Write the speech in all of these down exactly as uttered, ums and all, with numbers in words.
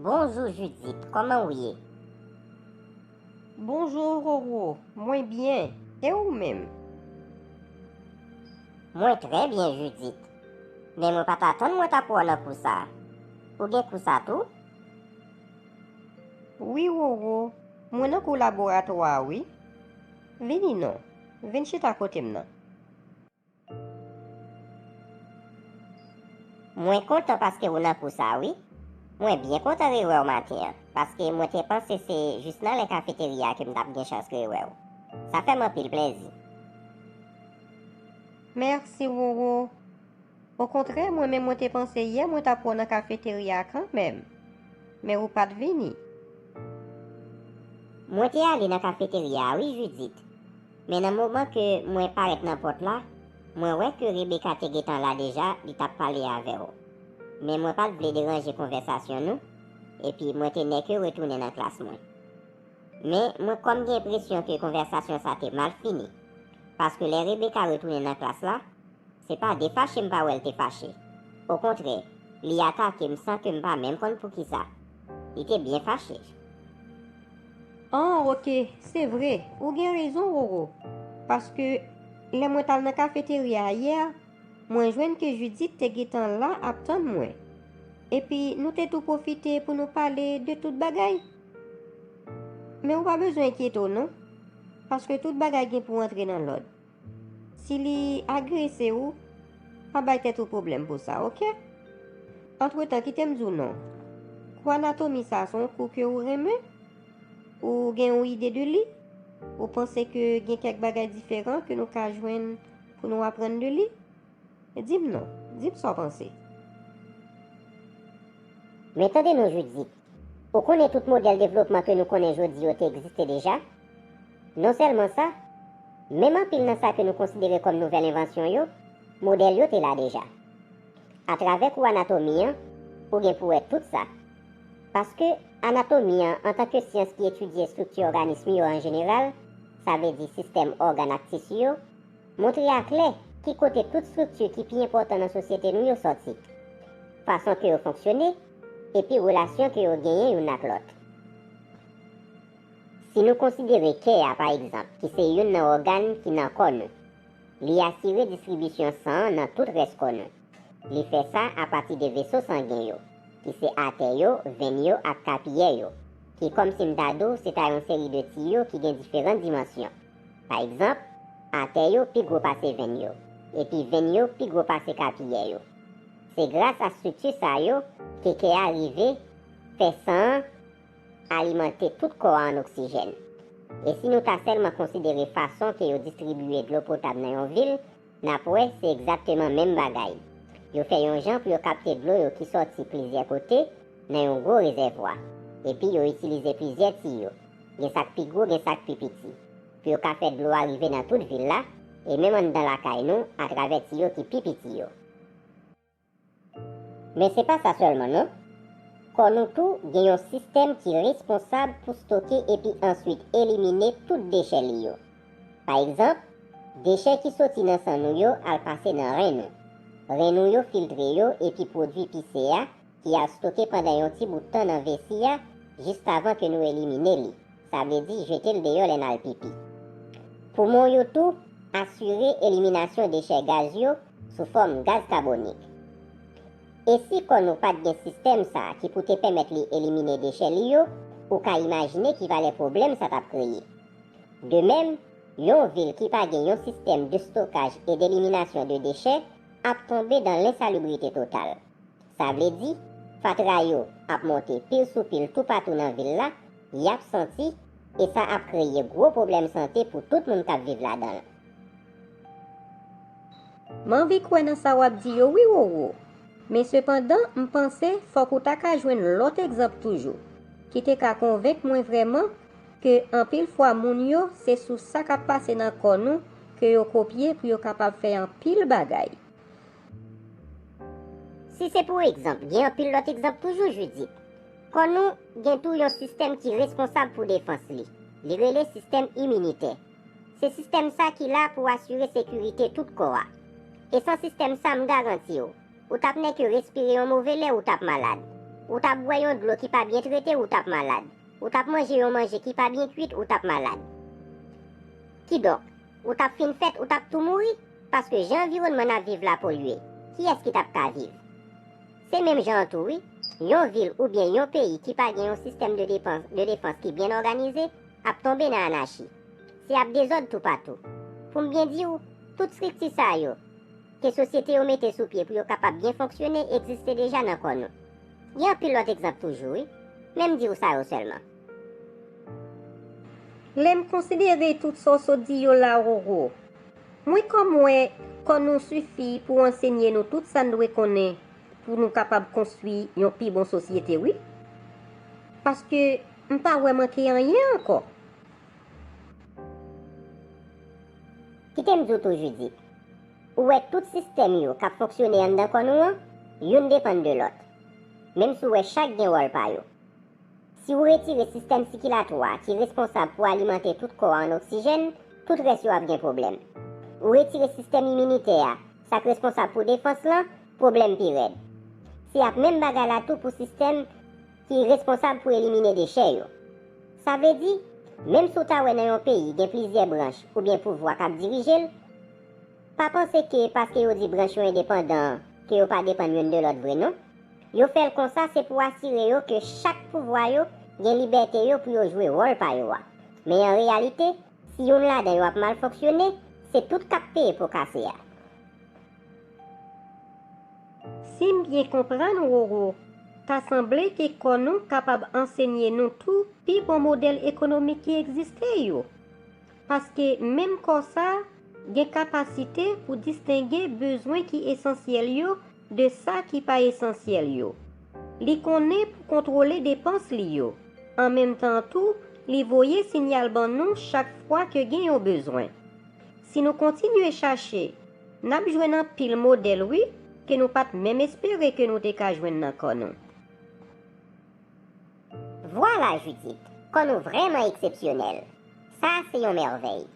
Bonjou Judith, kòman w ye? Bonjou Roro, mwen byen, e ou menm? Mwen trè byen Judith, men mwen pa t atann mwen t ap wè w nan kou sa. Ou gen kou sa tou? Wi Roro, mwen nan kou laboratwa a wi. Vini non, vin chita kote m nan. Mwen kontan paske ou nan kou sa wi. Mwen byen kontan rewè w maten an, paske mwen te panse se jis nan lè kafeterya ke m t ap gen chans rewè w. Sa fè m anpil plezi. Mèsi Roro. Okontrè, mwen menm mwen te panse yè mwen t ap wè w nan kafeterya a kanmenm. Men ou pa t vini. Mwen te ale nan kafeterya a wi Judith. Men nan moman ke mwen parèt nan pòt la, mwen wè ke Rebecca te gentan la deja, li t ap pale avè w. Men mwen pa t vle deranje konvèsasyon nou, epi mwen te nèke retounen nan klas mwen. Men mwen kòm gen enpresyon ke konvèsasyon sa te mal fini, paske lè Rebecca retounen nan klas la, se pa de fache m pa wè l te fache. Okontrè, li atake m san ke m pa menm konn poukisa. Li te byen fache. An, oke, se vre, ou gen rezon, Roro. Paske, lè mwen t al nan kafeterya a yè, mwen jwenn ke Judith te gentan la ap tann mwen. Epi, nou te tou pwofite pou nou pale de tout bagay. Men ou pa bezwen enkyete w non, paske tout bagay gen pou antre nan lòd. Si li agrese w, pa bay tèt ou pwoblèm pou sa, oke? Antretan, kite m di w non. Kou anatomi sa a se yon kou ke ou renmen? Ou gen yon ide de li? Ou panse ke gen kèk bagay diferan ke nou ka jwenn pou nou aprann de li? Di m non, di m sa w panse. Men tande non Judith, ou konnen tout modèl devlopman ke nou konnen jodi yo te egziste deja? Non sèlman sa, menm anpil nan sa ke nou konsidere kòm nouvèl envansyon yo, modèl yo te la deja. Atravè kou anatomi an, ou gen pou wè tout sa. Paske anatomi an, antanke syans ki etidye estrikti òganism yo an jeneral, sa vle di sistèm ògàn ak tisi yo, montre aklè ki kote tout estrikti ki pi enpòtan nan sosyete nou yo sòti, fason ke yo fonksyone, epi relasyon ke yo genyen youn ak lòt. Si nou konsidere kè a, pa egzanp, ki se youn nan ògàn ki nan kò nou, li asire distribisyon san an nan tout rès kò nou. Li fè sa apati de veso sangen yo, ki se atè yo, venn yo ak kapiyè yo, ki kòmsi m ta di w se ta yon seri de tiyo ki gen diferan dimansyon. Pa egzanp, atè yo pi gwo pase venn yo, epi venn yo pi gwo pase kapiyè yo. Se gras a estrikti sa yo ke kè a rive fè san an alimante tout kò a an oksijèn. E si nou ta sèlman konsidere fason ke yo distribiye dlo potab nan yon vil, n ap wè se egzakteman menm bagay. Yo fè yon jan pou yo kapte dlo yo ki sòti plizyè kote nan yon gwo rezèvwa. Epi yo itilize plizyè tiyo. Gen sa k pi gwo, gen sa k pi piti. Pou yo ka fè dlo a rive nan tout vil la, e menm anndan lakay nou, atravè tiyo ki pi piti yo. Men se pa sa sèlman non. Kò nou tou gen yon sistèm ki responsab pou stoke epi answit elimine tout dechè li yo. Pa egzanp, dechè ki soti nan san nou yo al pase nan ren nou. Ren nou yo filtre yo epi pwodui pise a ki al stoke pandan yon ti bout tan nan vesi a jis avan ke nou elimine li. Sa vle di jete l deyò lè n al pipi. Poumon yo tou asire eliminasyon dechè gaz yo sou fòm gaz kabonik. E si kò nou pa t gen sistèm sa a ki pou te pèmèt li elimine dechè li yo, ou ka imajine ki valè pwoblèm sa t ap kreye. De menm, yon vil ki pa gen yon sistèm de stokaj e deliminasyon de dechè ap tonbe dan lensalibrite total. Sa vle di, fatra yo ap monte pil sou pil toupatou nan vil la, y ap santi, e sa ap kreye gwo pwoblèm sante pou tout moun k ap viv ladan l. M anvi kwè nan sa w ap di yo wi Roro. Men sepandan, m panse fòk ou ta ka jwenn lòt egzanp toujou, ki te ka konvenk mwen vrèman ke anpil fwa moun yo se sou sa k ap pase nan kò nou ke yo kopye pou yo kapab fè anpil bagay. Si se pou egzanp, gen anpil lòt egzanp toujou Judith. Kò nou gen tou yon sistèm ki responsab pou defans li. Li rele sistèm iminitè. Se sistèm sa ki la pou asire sekirite tout kò a. E san sistèm sa m garanti w, ou t ap nèke respire yon move lè ou t ap malad. Ou t ap bwè yon dlo ki pa byen trete, ou t ap malad. Ou t ap manje yon manje ki pa byen kwit, ou t ap malad. Kidonk, ou t ap fin fèt, ou t ap tou mouri, paske jan anviwònman n ap viv la polye, kiyès ki t ap ka viv? Se menm jan an tou, wi. Yon vil oubyen yon peyi ki pa gen yon sistèm de depans, de defans ki byen òganize ap tonbe nan anachi. Se ap dezòd toupatou. Pou m byen di w, tout estrikti sa yo, ke sosyete yo mete sou pye pou yo kapab byen fonksyone egziste deja nan kò nou. Gen anpil lòt egzanp toujou, wi. Men m di w sa yo sèlman. Lè m konsidere tout sa w sot di yo la, Roro, mwen kòm wè kò nou sifi pou ansenye nou tout sa n dwe konnen pou nou kapab konstwi yon pi bon sosyete, wi. Paske m pa wè manke anyen ankò. Kite m di w tou, Judith. Ou wè tout sistèm yo k ap fonksyone anndan kò nou an, youn depann de lòt. Menm si w wè chak gen wòl pa yo. Si w retire sistèm sikilatwa a ki responsab pou alimante tout kò a an oksijèn, tout rès yo ap gen pwoblèm. Ou retire sistèm iminitè a, sa k responsab pou defans lan, pwoblèm pi rèd. Se ap menm bagay la tou pou sistèm ki responsab pou elimine dechè yo. Sa vle di, menm si w ta wè nan yon peyi gen plizyè branch oubyen pouvwa k ap dirije l, pa panse ke paske yo di branch yo endepandan, ke yo pa depann youn de lòt vre non. Yo fè l konsa se pou asire yo ke chak pouvwa yo gen libète yo pou yo jwe wòl pa yo a. Men an reyalite, si youn ladan yo ap mal fonksyone, se tout k ap peye po kase a. Si m byen konprann, Roro, ta sanble ke kò nou kapab ansenye nou tou pi bon modèl ekonomik ki egziste yo. Paske menm kò sa a gen kapasite pou distenge bezwen ki esansyèl yo de sa ki pa esansyèl yo. Li konnen pou kontwole depans li yo. An menm tan tou, li voye siyal ban nou chak fwa ke gen yon bezwen. Si nou kontinye chache, n ap jwenn anpil modèl, wi, ke nou pa t menm espere ke nou te ka jwenn nan kò nou. Vwala, Judith, kò nou vrèman eksepsyonèl. Sa a se yon mèvèy.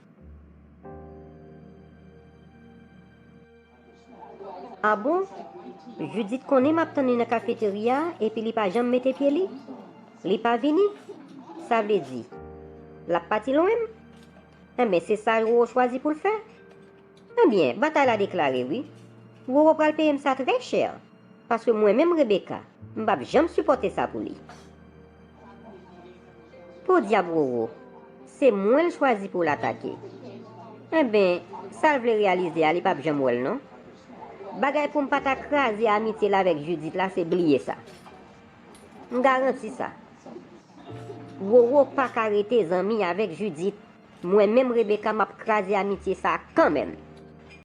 A bon? Judith konnen m ap tann li nan kafeterya a, epi li pa janm mete pye li? Li pa vini? Sa vle di, l ap pati lwen m? Enben, se sa Roro chwazi pou l fè? Ebyen, batay la deklare, wi. Roro pral peye m sa trè chè, paske mwen menm, Rebecca, m p ap janm sipòte sa pou li. Podyab, Roro, se mwen l chwazi pou l atake. Enben, sa l vle reyalize a, li p ap janm wè l non. Bagay pou m pa ta kraze amitye l avèk Judith la, se bliye sa. M garanti sa. Roro pa ka rete zanmi avèk Judith. Mwen menm, Rebecca, m ap kraze amitye sa a kanmenm.